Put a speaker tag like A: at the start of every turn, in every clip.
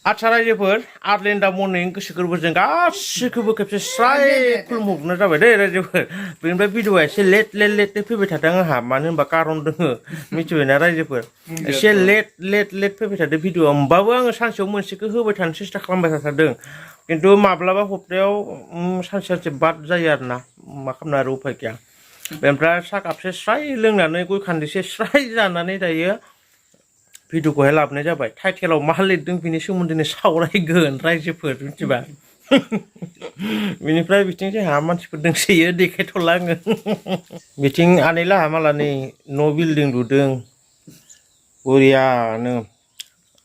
A: आच्छा रायजोफोर आर्लेन्डा मर्निं गोसो गोरबोजों गासिखौबो खेबसे स्राय खुलुमहरनाय जाबाय दे रायजोफोर बेनिफ्राय भिडिअआ एसे लेट फैबाय थादों आंहा मानो होनबा कारन दोङो मिथिबायना रायजोफोर एसे लेट फैबाय थादों भिडिअआ होमबाबो आङो सानसेयाव मोनसेखौ होबाय थानो सेस्था खालामबाय थादों खिन्थु माब्लाबा हप्तायाव सानसे बाद जायो आरोना मा खालामनो आरो उफाय गैया बेनिफ्राय साहा कापसे स्राय लोंनानै गय खान्दिसे स्राय जानानै दायो भिडिअखौहाय लाबोनाय जाबाय टाइटेलाव मा लिरदों बिनि सोमोन्दैनो सावरायगोन रायजोफोर मिथिबा बिनिफ्राय बिथिं जोंहा मानसिफोर दोंसोयो देखायथ'ला आङो बिथिं आनैलाहा मालानि न' बिल्डिं लुदों बरियानो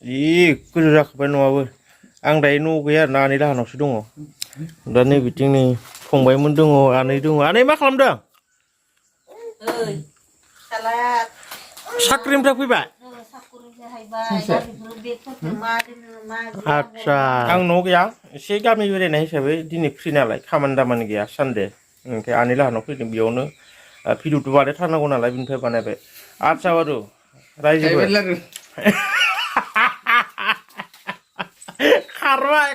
A: जि गोजौ जाखाबाय न'आबो आं दायो न' गैया आरोना आनैलाहानावसो दङ दा नै बिथिं नै फंबायमोन दङ आनै दङ आनै मा खालामदों साख्रिनिफ्राय फैबाय आच्छा आं न' गैया एसे गामि बेरायनाय हिसाबै दिनै फ्रि नालाय खामानि दामानि गैया सानडे ओमफ्राय आनैलाहानाव फैदों बेयावनो भिडिअ'थ' बानायथारनांगौ नालाय बिनिफ्राय बानायबाय आच्छा बारु रायजोफोर खारबाय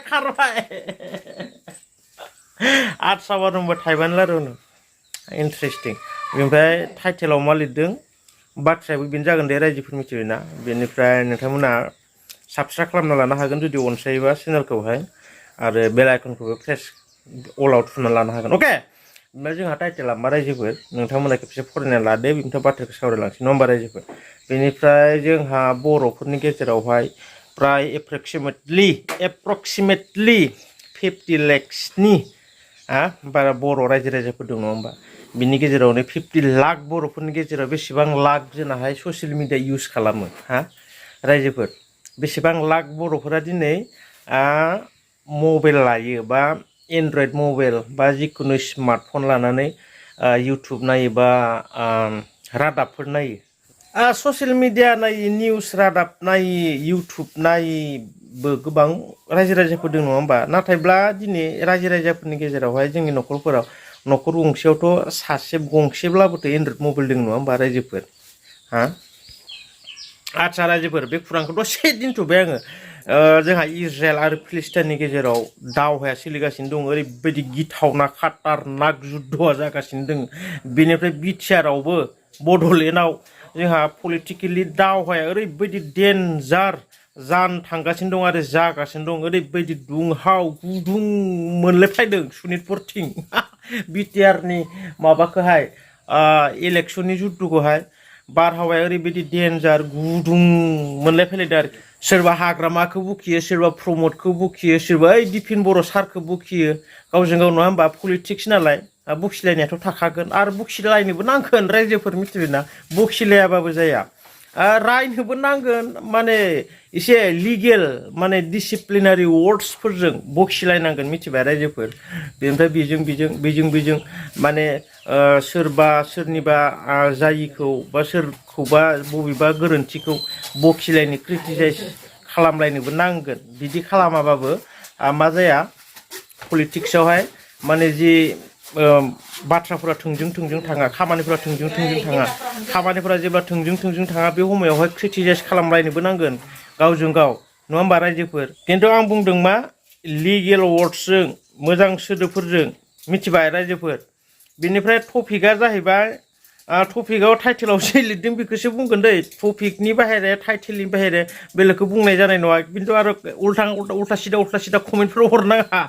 A: आच्छा बारु होनबा थाइबानो लारुनो इन्टारेस्टिं बेनिफ्राय टाइटेलाव मा लिरदों बाथ्रायाबो बेनो जागोन दे रायजोफोर मिथिबायना बेनिफ्राय नोंथांमोना साबस्क्राइब खालामना लानो हागोन जुदि अनसायोबा चेनेलखौहाय आरो बेल आइकनखौबो प्रेस अलाव थुना लानो हागोन अके ओमफ्राय जोंहा टाइटेला मा रायजोफोर नोंथांमोना खेबसे फरायना लादो बेनिफ्राय बाथ्राखौ सावरायलांसै नङा होमबा रायजोफोर बेनिफ्राय जोंहा बर'फोरनि गेजेरावहाय प्राय एप्रक्सिमेटलि 50 लाखसनि बारा बर' रायजो राजाफोर दं नङा होमबा बिनि गेजेरावनो 50 लाख बर'फोरनि गेजेराव बेसेबां लाख जोंनाहाय ससियेल मिडिया इउज खालामो रायजोफोर बेसेबां लाख बर'फोरा दिनै मबाइल लायो बा एन्ड्रइड मबाइल बा जिखुनु स्मार्टफन लानानै इउटुब नायो बा रादाबफोर नायो ससियेल मिडिया नायो निउस रादाब नायो इउटुब नायोबो गोबां रायजो राजाफोर दं नङा होमबा नाथायब्ला दिनै रायजो राजाफोरनि गेजेरावहाय जोंनि न'खरफोराव न'खर गंसेयावथ' सासे गंसेब्लाबोथ' एन्ड्रइड मबाइल दङ नङा होमबा रायजोफोर आच्छा रायजोफोर बे खुरांखौ दसे दोनथ'बाय आङो जोंहा इजराइल आरो फिलिस्टाइननि गेजेराव दावहाया सोलिगासिनो दं ओरैबायदि गिथावना खाटारनाक जुद्धआ जागासिनो दं बेनिफ्राय बिटिआरआवबो बड'लेण्डआव जोंहा पलिटिकेलि दावहाया ओरैबायदि डेन्जार जानो थांगासिनो दं आरो जागासिनो दं ओरैबायदि दुंहाव गुदुं मोनलायफैदों सनितपुरथिं बिटिआरनि माबाखौहाय इलेक्सननि जुद्धखौहाय बारहावाया ओरैबायदि डेन्जार गुदुं मोनलायफैलायदों आरो सोरबा हाग्रामाखौ बुखियो सोरबा प्रमदखौ बुखियो सोरबा ओइ दिफिन बर' सारखौ बुखियो गावजों गाव नङा होमबा पलिटिक्स नालाय बुखिलायनायाथ' थाखागोन आरो बुखिलायनोबो नांगोन रायजोफोर मिथिबायना बुखिलायाबाबो जाया रायनोबो नांगोन माने एसे लिगेल माने डिसिप्लिनारि वर्ड्सफोरजों बखिलायनांगोन मिथिबाय रायजोफोर बेनिफ्राय बेजों माने सोरबा सोरनिबा जायिखौ बा सोरखौबा बबेबा गोरोन्थिखौ बखिलायनो क्रिटिसाइज खालामलायनोबो नांगोन बिदि खालामाबाबो मा जाया पलिटिक्सआवहाय माने जि बाथ्राफोरा थोंजों थाङा खामानिफोरा थोंजों थाङा खामानिफोरा जेब्ला थोंजों थाङा बे समायावहाय क्रिटिसाइज खालामलायनोबो नांगोन गावजों गाव नङा होमबा रायजोफोर खिन्थु आं बुंदों मा लिगेल वर्ड्सजों मोजां सोदोबफोरजों मिथिबाय रायजोफोर बेनिफ्राय टपिकआ जाहैबाय टपिकआव टाइटेलाव जे लिरदों बेखौसो बुंगोन दै टपिकनि बाहेरे टाइटेलनि बाहेरे बेलेगखौ बुंनाय जानाय नङा खिन्थु आरो उल्था सिदा कमेन्टफोराव हरनाङा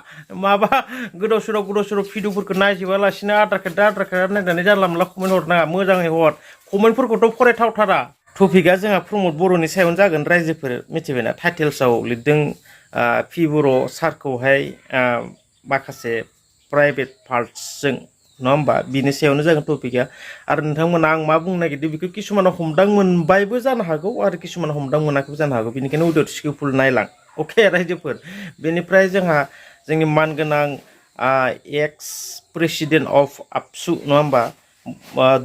A: माबा गोदाव सोराव भिडिअफोरखौ नायजोबालासिनो आद्रा खोथा नायनानै जानला मोनला कमेन्ट हरनाङा मोजाङै हर कमेन्टफोरखौथ' फरायथावथारा टपिकआ जोंहा प्रमद बर'नि सायावनो जागोन रायजोफोर मिथिबायना टाइटेल्सआव लिरदों पि बर' सारखौहाय माखासे प्राइभेट पार्टसजों नङा होमबा बिनि सायावनो जागोन टपिकआ आरो नोंथांमोना आं मा बुंनो नागिरदों बेखौ किसुमाना हमदां मोनबायबो जानो हागौ आरो किसुमाना हमदां मोनाखैबो जानो हागौ बेनिखायनो उइदाउट स्किलफुल नायलां अके रायजोफोर बेनिफ्राय जोंहा जोंनि मानगोनां एक्स प्रेसिडेन्ट अफ आबसु नङा होमबा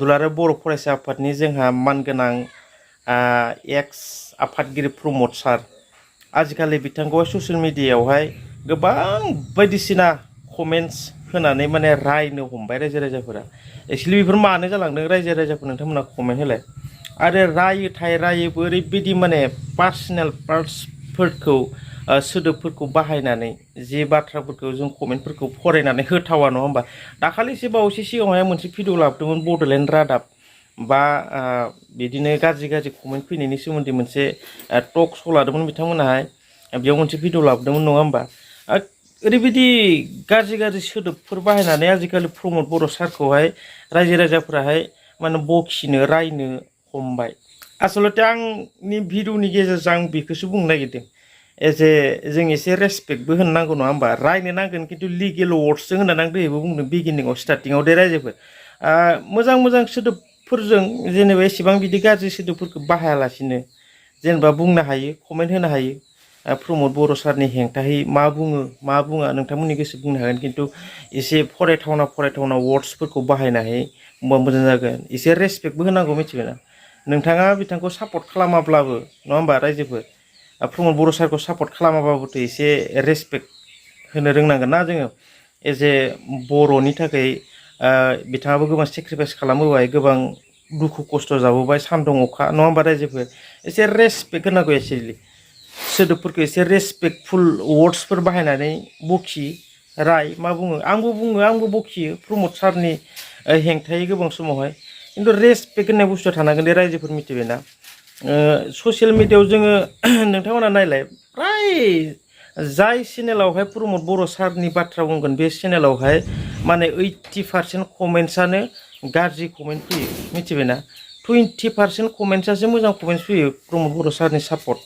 A: दुलाराय बर' फरायसा आफादनि जोंहा मानगोनां एक्स आफादगिरि प्रमद सार आजिखालि बिथांखौहाय ससियेल मिडियायावहाय गोबां बायदिसिना कमेन्टस होनानै माने रायनो हमबाय रायजो राजाफोरा एक्सुवेलि बेफोर मानो जालांदों रायजो राजाफोर नोंथांमोना कमेन्ट होलाय आरो रायोबो ओरैबायदि माने पार्सनेल पार्ट्सफोरखौ सोदोबफोरखौ बाहायनानै जे बाथ्राफोरखौ जों कमेन्टफोरखौ फरायनानै होथावा नङा होमबा दाखालिसो बावैसो सिगाङावहाय मोनसे भिडिअ लाबोदोंमोन बड'लेण्ड रादाब बा बिदिनो गाज्रि कमेन्ट फैनायनि सोमोन्दै मोनसे टक श' लादोंमोन बिथांमोनाहाय बेयाव मोनसे भिडिअ लाबोदोंमोन नङा होमबा ओरैबायदि गाज्रि सोदोबफोर बाहायनानै आजिखालि प्रमद बर' सारखौहाय रायजो राजाफोराहाय माने बखिनो रायनो हमबाय आसलते आंनि भिडिअनि गेजेरजों आं बेखौसो बुंनो नागिरदों जों एसे रेसपेक्टबो होनो नांगौ नङा होमबा रायनो नांगोन खिन्थु लिगेल वर्ड्सजों होननानै आं दहायबो बुंदों बिगिनिंआव स्टार्टिंआव दे रायजोफोर मोजां सोदोबफोरजों जेनेबा एसेबां बिदि गाज्रि सोदोबफोरखौ बाहायालासिनो जेनेबा बुंनो हायो कमेन्ट होनो हायो प्रमद बर' सारनि हेंथायै मा बुङा नोंथांमोननि गोसो बुंनो हागोन खिन्थु एसे फरायथावना वर्ड्सफोरखौ बाहायनो हायो होमबा मोजां जागोन एसे रेसपेक्टबो होनांगौ मिथिबायना नोंथाङा बिथांखौ सापर्ट खालामाब्लाबो नङा होमबा रायजोफोर प्रमद बर' सारखौ सापर्ट खालामाबाबोथ' एसे रेसपेक्ट होनो रोंनांगोन ना जोङो बर'नि थाखाय बिथाङाबो गोबां सेक्रिफाइस खालामबोबाय गोबां दुखु खस्थ' जाबोबाय सान्दुं अखा नङा होमबा रायजोफोर एसे रेसपेक्ट होनांगौ एक्सुवेलि सोदोबफोरखौ एसे रेसपेक्टफुल वर्ड्सफोर बाहायनानै बखि राय मा बुङो आंबो बखियो प्रमद सारनि हेंथायै गोबां समावहाय खिन्थु रेसपेक्ट होननाय बुस्थुआ थानांगोन दे रायजोफोर मिथिबायना ससियेल मिडियायाव जोङो नोंथांमोना नायलाय प्राय जाय चेनेलावहाय प्रमद बर' सारनि बाथ्रा बुंगोन बे चेनेलावहाय माने 80% कमेन्ट्सआनो गाज्रि कमेन्ट फैयो मिथिबायना 20% कमेन्ट्सआसो मोजां कमेन्ट्स फैयो प्रमद बर' सारनि सापर्ट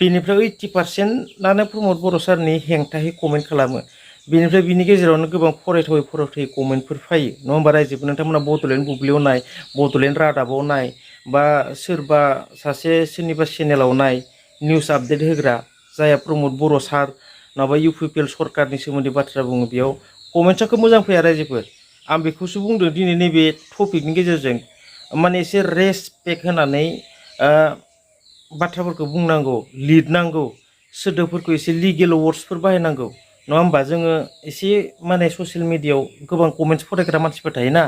A: बेनिफ्राय 80%आनो प्रमद बर' सारनि हेंथायै कमेन्ट खालामो बेनिफ्राय बिनि गेजेरावनो गोबां फरायथावै कमेन्टफोर फैयो नङा होमबा रायजोफोर नोंथांमोना बड'लेण्ड बुब्लियाव नाय बड'लेण्ड रादाबाव नाय बा सोरबा सासे सोरनिबा चेनेलाव नाय निउस आपडेट होग्रा जायहा प्रमद बर' सार नङाबा UPPL सरकारनि सोमोन्दै बाथ्रा बुङो बेयाव कमेन्ट्सआ खोब मोजां फैया रायजोफोर आं बेखौसो बुंदों दिनै नैबे टपिकनि गेजेरजों माने एसे रेसपेक्ट होनानै बाथ्राफोरखौ बुंनांगौ लिरनांगौ सोदोबफोरखौ एसे लिगेल वर्ड्सफोर बाहायनांगौ नङा होमबा जोङो एसे माने ससियेल मिडियायाव गोबां कमेन्ट्स फरायग्रा मानसिफोर थायोना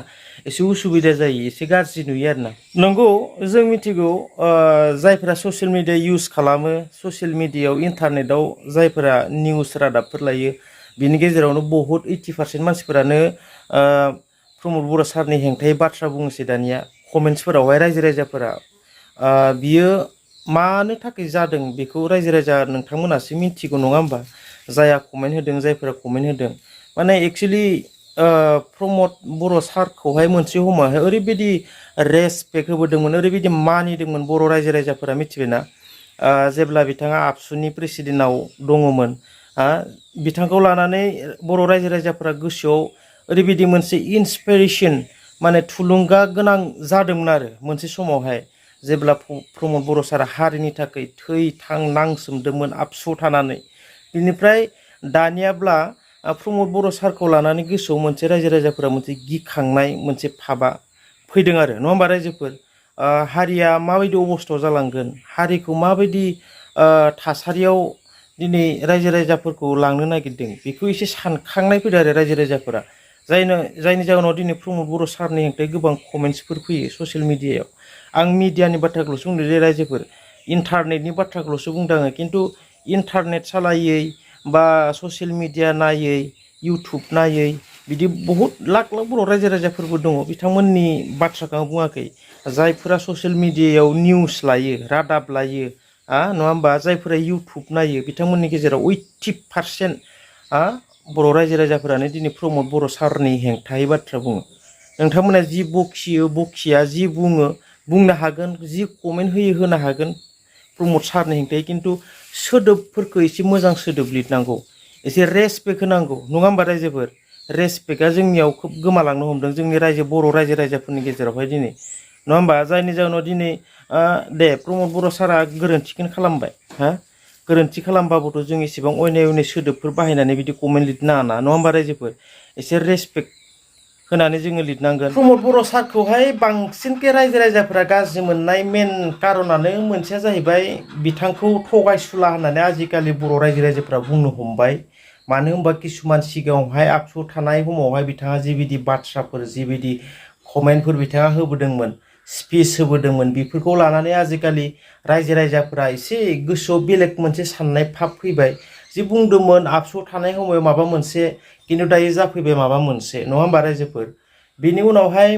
A: एसे उसुबिदा जायो एसे गाज्रि नुयो आरोना नंगौ जों मिथिगौ जायफोरा ससियेल मिडिया इउज खालामो ससियेल मिडियायाव इन्टारनेटआव जायफोरा निउस रादाबफोर लायो बिनि गेजेरावनो बहुत 80% मानसिफोरानो प्रमद बर' सारनि हेंथायै बाथ्रा बुङोसै दानिया कमेन्ट्सफोरावहाय रायजो राजाफोरा बियो मानो थाखाय जादों बेखौ रायजो राजा नोंथांमोनासो मिथिगौ नङा होमबा जायहा कमेन्ट होदों जायफोरा कमेन्ट होदों माने एक्चुअलि प्रमद बर' सारखौहाय मोनसे समावहाय ओरैबायदि रेसपेक्ट होबोदोंमोन ओरैबायदि मानिदोंमोन बर' रायजो राजाफोरा मिथिबायना जेब्ला बिथाङा आबसुनि प्रेसिडेन्टआव दङमोन बिथांखौ लानानै बर' रायजो राजाफोरा गोसोआव ओरैबायदि मोनसे इन्सपिरेसन माने थुलुंगा गोनां जादोंमोन आरो मोनसे समावहाय जेब्ला प्रमद बर' सारा हारिनि थाखाय थै थां नांसोमदोंमोन आबसुआव थानानै बिनिफ्राय दानियाब्ला प्रमद बर' सारखौ लानानै गोसोआव मोनसे रायजो राजाफोरा मोनसे गिखांनाय मोनसे भाबा फैदों आरो नङा होमबा रायजोफोर हारिया माबायदि अबस्थायाव जालांगोन हारिखौ माबायदि थासारियाव दिनै रायजो राजाफोरखौ लांनो नागिरदों बेखौ एसे सानखांनाय फैदों आरो रायजो राजाफोरा जायनि जाहोनाव दिनै प्रमद बर' सारनि हेंथायै गोबां कमेन्ट्सफोर फैयो ससियेल मिडियायाव आं मिडियानि बाथ्राखौल'सो बुंदों जे रायजोफोर इन्टारनेटनि बाथ्राखौल'सो बुंदों आङो खिन्थु इन्टारनेट सालायै बा ससियेल मिडिया नायै इउटुब नायै बिदि बहुत लाख बर' रायजो राजाफोरबो दङ बिथांमोननि बाथ्राखौ आं बुङाखै जायफोरा ससियेल मिडियायाव निउस लायो रादाब लायो नङा होमबा जायफोरा इउटुब नायो बिथांमोननि गेजेराव 80% बर' रायजो राजाफोरानो दिनै प्रमद बर' सारनि हेंथायै बाथ्रा बुङो नोंथांमोना जि बखिया जि बुंनो हागोन जि कमेन्ट होनो हागोन प्रमद सारनि हेंथायै खिन्थु सोदोबफोरखौ एसे मोजां सोदोब लिरनांगौ एसे रेसपेक्ट होनांगौ नङा होमबा रायजोफोर रेसपेक्टआ जोंनियाव खोब गोमालांनो हमदों जोंनि बर' रायजो राजाफोरनि गेजेरावहाय दिनै नङा होमबा जायनि जाहोनाव दिनै दे प्रमद बर' सारा गोरोन्थिखौनो खालामबाय गोरोन्थि खालामबाबोथ' जों एसेबां अयनाय सोदोबफोर बाहायनानै बिदि कमेन्ट लिरनो नाङा नङा होमबा रायजोफोर एसे रेसपेक्ट होनानै जोङो लिरनांगोन प्रमद बर' सारखौहाय बांसिनखे रायजो राजाफोरा गाज्रि मोननाय मेन कारनानो मोनसेया जाहैबाय बिथांखौ थगायसुला होननानै आजिखालि बर' रायजो राजाफोरा बुंनो हमबाय मानो होनबा किसुमान सिगाङावहाय आबसुआव थानाय समावहाय बिथाङा जिबायदि बाथ्राफोर जिबायदि कमेन्टफोर बिथाङा होबोदोंमोन स्पिच होबोदोंमोन बेफोरखौ लानानै आजिखालि रायजो राजाफोरा एसे गोसोआव बेलेग मोनसे साननाय फाब फैबाय जे बुंदोंमोन आबसुआव थानाय समाव माबा मोनसे खिन्थु दायो जाफैबाय माबा मोनसे नङा होमबा रायजोफोर बेनि उनावहाय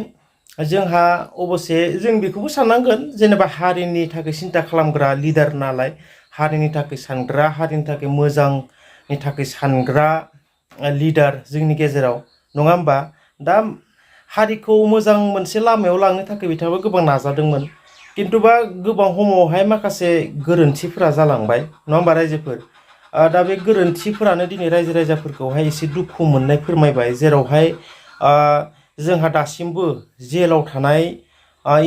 A: जोंहा अबसे जों बेखौबो साननांगोन जेनेबा हारिनि थाखाय सिन्था खालामग्रा लिडार नालाय हारिनि थाखाय सानग्रा हारिनि थाखाय मोजांनि थाखाय सानग्रा लिडार जोंनि गेजेराव नङा होमबा दा हारिखौ मोजां मोनसे लामायाव लांनो थाखाय बिथाङाबो गोबां नाजादोंमोन खिन्थुबा गोबां समावहाय माखासे गोरोन्थिफोरा जालांबाय नङा होमबा रायजोफोर दा बे गोरोन्थिफोरानो दिनै रायजो राजाफोरखौहाय एसे दुखु मोननाय फोरमायबाय जेरावहाय जोंहा दासिमबो जेलाव थानाय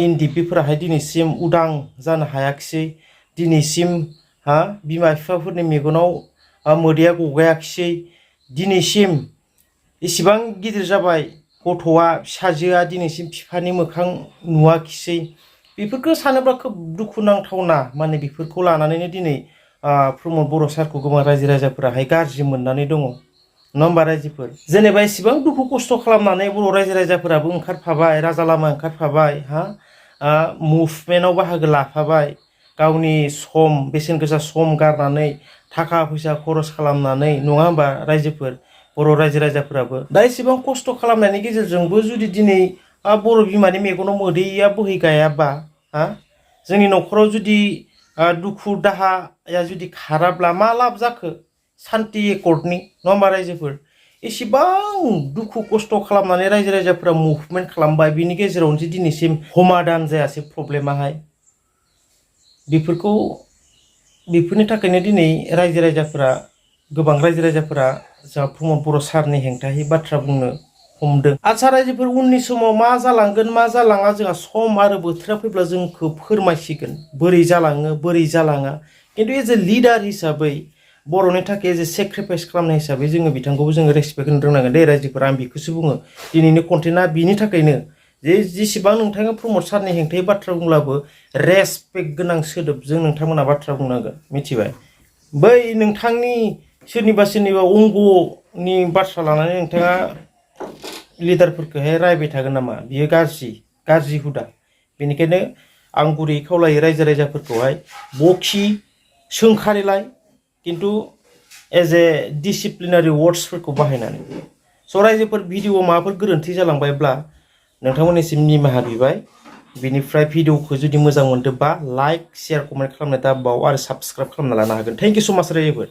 A: इन्दिपिफोराहाय दिनैसिम उदां जानो हायाखिसै दिनैसिम बिमा बिफाफोरनि मेगनाव मोदैया गगायाखिसै दिनैसिम इसिबां गिदिर जाबाय गथ'आ फिसाजोआ दिनैसिम बिफानि मोखां नुवाखिसै बेफोरखौ सानोब्ला खोब दुखु नांथावना माने बेफोरखौ लानानैनो दिनै प्रमद बर' सारखौ गोबां रायजो राजाफोराहाय गाज्रि मोननानै दङ नङा होमबा रायजोफोर जेनेबा इसिबां दुखु खस्थ' खालामनानै बर' रायजो राजाफोराबो ओंखारफाबाय राजा लामा ओंखारफाबाय मुभमेन्टआव बाहागो लाफाबाय गावनि सम बेसेन गोसा सम गारनानै थाखा फैसा खरस खालामनानै नङा होमबा रायजोफोर बर' रायजो राजाफोराबो दा इसेबां खस्थ' खालामनायनि गेजेरजोंबो जुदि दिनै बर' बिमानि मेगनाव मोदैया बोहैगायाबा जोंनि न'खराव जुदि दुखु दाहाया जुदि खाराब्ला मा लाब जाखो सान्ति एकर्डनि नङा होमबा रायजोफोर एसेबां दुखु खस्थ' खालामनानै रायजो राजाफोरा मुभमेन्ट खालामबाय बिनि गेजेरावनो जे दिनैसिम समाधान जायासै प्रब्लेमाहाय बेफोरनि थाखायनो दिनै रायजो राजाफोरा गोबां रायजो राजाफोरा जोंहा प्रमद बर' सारनि हेंथायै बाथ्रा बुंनो हमदों आदसा रायजोफोर उननि समाव मा जालांगोन मा जालाङा जोंहा सम आरो बोथोरा फैब्ला जोंखौ फोरमायसिगोन बोरै जालाङो बोरै जालाङा खिन्थु एज ए लिडार हिसाबै बर'नि थाखाय एज ए सेक्रिफाइस खालामनाय हिसाबै जोङो बिथांखौबो जोङो रेसपेक्ट होनो रोंनांगोन दे रायजोफोरा आं बेखौसो बुङो दिनैनि कन्टेन्टआ बिनि थाखायनो जे जेसेबां नोंथाङा प्रमद सारनि हेंथायै बाथ्रा बुंब्लाबो रेसपेक्ट गोनां सोदोबजों नोंथांमोना बाथ्रा बुंनांगोन मिथिबाय बै नोंथांनि सोरनिबा अंगनि बाथ्रा लानानै नोंथाङा लिडारफोरखौहाय रायबाय थागोन नामा बियो गाज्रि हुदा बेनिखायनो आं गुरै खावलायो रायजो राजाफोरखौहाय बखि सोंखारिलाय खिन्थु एज ए डिसिप्लिनारि वर्ड्सफोरखौ बाहायनानै स' रायजोफोर भिडिअ'आव माबाफोर गोरोन्थि जालांबायब्ला नोंथांमोननिसिम निमाहा बिबाय बिनिफ्राय भिडिअ'खौ जुदि मोजां मोनदोंबा लाइक शेयार कमेन्ट खालामनो दाबाव आरो साबस्क्राइब खालामना लानो हागोन थेंक इउ स' माच रायजोफोर